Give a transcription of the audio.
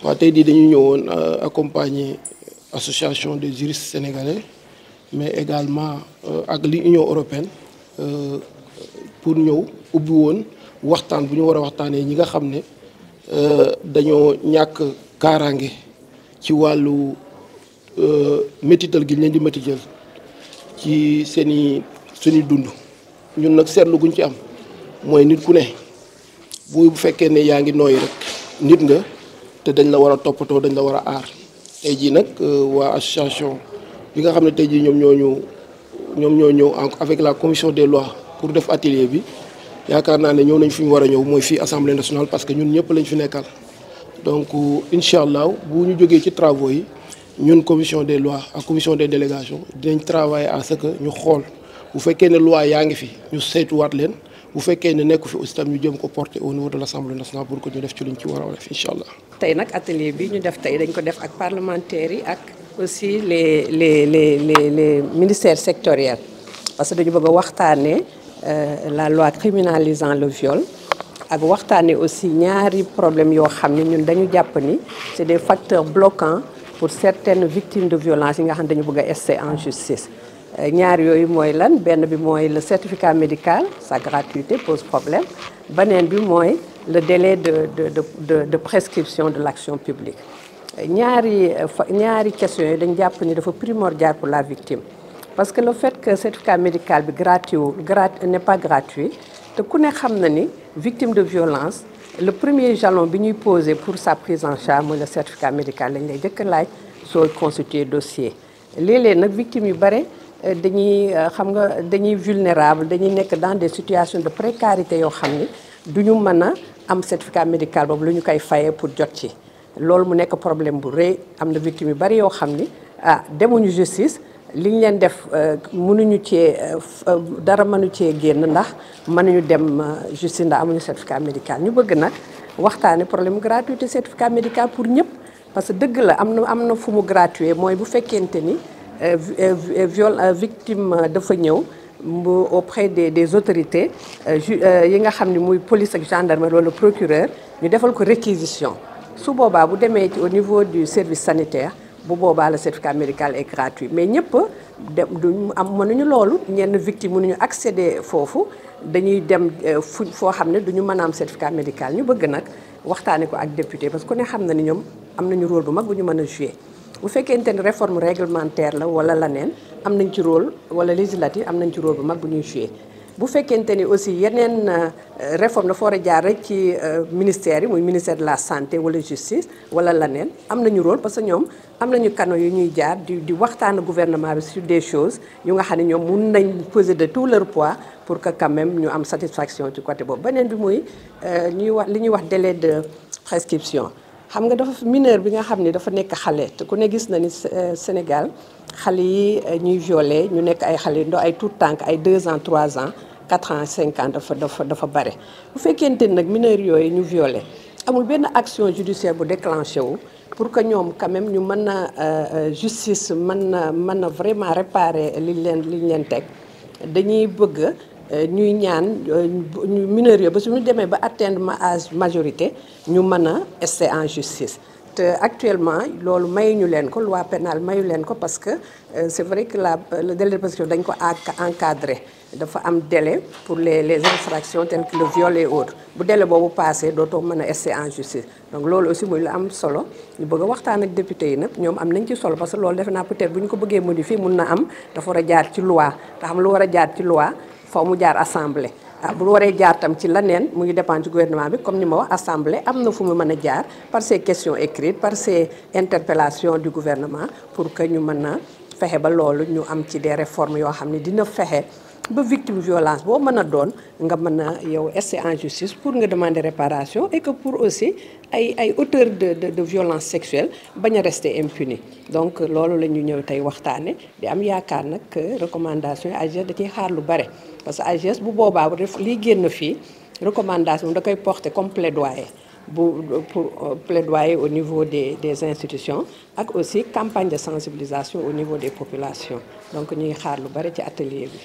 waaw tey di dañu ñëwoon accompagner association des juristes sénégalais mais également ak l'Union européenne pour ñëw ubbi woon waxtaan bu ñu war a waxtaanee ñi nga xam ne dañoo ñàkk kaaraange ci wàllu métital gi ñu leen di métital ci seeni dund. ñun nag seetlu guñ ci am mooy nit ku ne bu fekkee ne yaa ngi nooy rek nit nga te dañ la war a toppatoo dañ la war a aar. tey jii nag waa association bi nga xam ne tey jii ñoom ñoo ñëw avec la commission des lois pour def atelier bi yaakaar naa ne ñëw nañ fi ñu war a ñëw mooy fii assemblée nationale parce que ñun ñëpp lañ fi nekkal. donc incha allah bu ñu jógee ci travaux yi ñun commission des lois ak commission des délégations dinañ travailler à ce que ñu xool bu fekkee ne loi yaa ngi fi ñu saytuwaat leen bu fekkee ne nekku fi aussi tam ñu jëm ko porter au niveau de l'Assemblée nationale pour que ñu def ci liñ ci war a def incha allah. tey nag atelier bi ñu def tey dañ ko def ak parlementaires yi ak aussi les ministères sectoriels parce que dañu bëgg a waxtaanee la loi criminalisant le viol ak waxtaanee aussi ñaari problème yoo xam ne ñun dañu jàpp ni c'est des facteurs bloquants pour certaines victimes de violence yi nga xam ne dañu bëgg a ester en justice. ñaar yooyu mooy lan benn bi mooy le certificat médical sa gratuité pose problème beneen bi mooy le délai de prescription de l'action publique. ñaari questions yi dañu jàpp ni dafa primordial pour la victime parce que le fait que certificat médical bi n'est pas gratuit te ku ne xam na ni victime de violence le premier jalon bi ñuy poser pour sa prise en charge mooy le certificat médical lañ lay jëkk laaj soo constituer dossier. léeg-léeg nag victimes yu bare dañuy vulnérable dañuy nekk dans des situations de précarité yoo xam ni du ñu mën a am certificat médical boobu lu ñu koy fayee pour jot ci. loolu mu nekk problème bu rëy am na victimes yu bari yoo xam ni demuñu justice li ñu leen def mënuñu cee dara mënu cee génn ndax mënuñu dem justice ndax amuñu certificat médical. ñu bëgg nag waxtaane problème gratuité certificat médical pour ñëpp parce que dëgg la am na fu mu gratuit mooy bu fekkente ni victime dafa ñëw auprès des autorités yi nga xam ni muy police ak gendarmerie wala procureur ñu defal ko réquisition su boobaa bu demee ci au niveau du service sanitaire bu boobaa le certificat médical est gratuit mais ñëpp duñ mënuñu loolu ñenn victime mënuñu accéder foofu dañuy dem foo xam ne duñu mën a am certificat médical. ñu bëgg nag waxtaane ko ak député parce que ku ne xam na ni ñoom am nañu rôle bu mag bu ñu mën a jouer. bu fekkente ni réforme réglementaire la wala leneen am nañ ci rôle wala législative am nañ ci rôle bu mag bu ñuy jouer. bu fekkente ni aussi yeneen réforme dafa war a jaar rek ci ministère yi muy ministère de la santé wala justice wala leneen am nañu rôle parce que ñoom am nañu canaux yu ñuy jaar di waxtaan gouvernement bi sur des choses yu nga xam ne ñoom mun nañ peser de tout leur poids pour que quand même ñu am satisfaction ci côté boobu. beneen bi muy li ñuy wax délai de prescription. xam nga dafa mineur bi nga xam ne dafa nekk xale te ku ne gis na ni Sénégal xale yi ñuy violé ñu nekk ay xale ndo ay tout tànk ay 2 ans 3 ans 4 ans 5 ans dafa bare. bu fekkente ni nag mineur yooyu ñu violé amul benn action judiciaire bu déclenché wu pour que ñoom quand même ñu mën a justice mën na vraiment réparer liñ leen teg dañuy bëgg ñuy ñaan mineurs yooyu ba suñu demee ba atteindre âge majorité ñu mën a rester en justice. te actuellement loolu mayuñu leen ko loi pénale mayu leen ko parce que c'est vrai que le délai de prescription dañ ko encadré dafa am délai pour les infractions telles que le viol et autres bu délai boobu passé dootoo mën a rester en justice. donc loolu aussi muy lu am solo ñu bëgg a waxtaan ak député yi nag ñoom am nañ ci solo parce que loolu defe naa peut-être bu ñu ko bëggee modifier mun na am dafa war a jaar ci loi te xam lu war a jaar ci loi foo mu jaar assemblée. bu waree jaar tam ci leneen mu ngi dépendre ci gouvernement bi comme ni ma wax assemblée am na fu mu mën a jaar par ces questions écrites par ces interpellations du gouvernement pour que ñu mën a fexe ba loolu ñu am ci des réformes yoo xam ne dina fexe ba victime violence boo mën a doon nga mën a yow rester en justice pour nga demander réparation et que pour aussi ay auteurs de violence sexuelle bañ a rester impunis. donc loolu la ñu ñëw tey waxtaane di am yaakaar nag recommandation yi AGS da ciy xaar lu bare parce que AGS bu boobaa liy génn fii recommandation da koy porter comme plaidoyer pour plaidoyer au niveau des institutions ak aussi campagne de sensibilisation au niveau des populations donc ñuy xaar lu bare ci atelier bi.